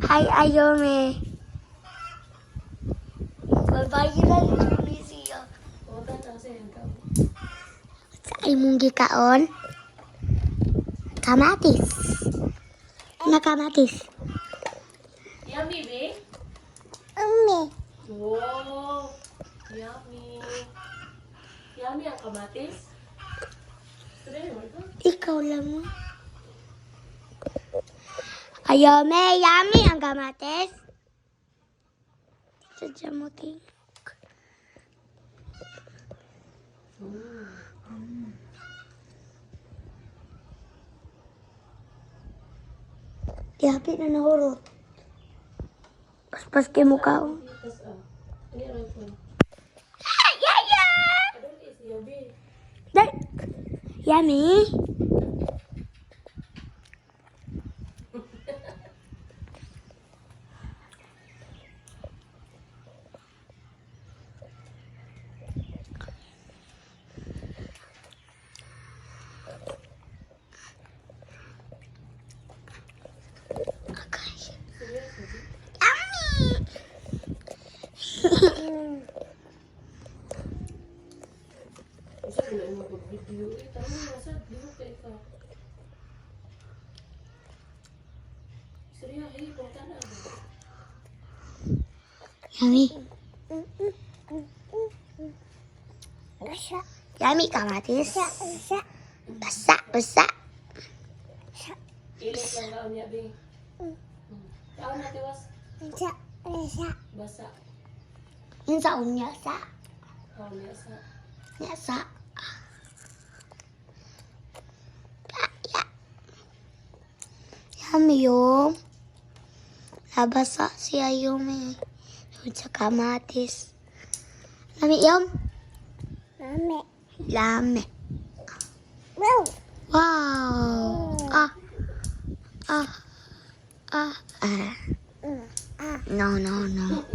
Hi, Ayome. Bye-bye lang, Julie siya. Sa imong gikaon? Kamatis. Na kamatis. Yummy, be? Umi. Wow! Yummy! Yummy ang kamatis. Today, mo. Ikaw lang mo. Ayome, yummy ang kamatis. Sadya mo, ting. Di hapit na nahurot. Paspas kay mukha ko. Tas, ah. Ano yung iPhone? Yeah! Adon is yummy. Dai. Yummy. Okay. Yummy. Usa ko na yung mag-video. Eh, tama na, sa lihok kay ka. Istorya, hey, punta na. Yummy. Yummy kamatis. Basa, basa. Ilit lang daon niya, be. Taon na, tiwas. Basa. Yun sa unya sa. Taon niya sa. Nya sa. Ya, ya. Yummy yung. Nabasa si Ayumi. Yun sa kamatis. Lami yum? Lami. Lami. Wow. Ah. Ah. Ah. Ah. No, no, no.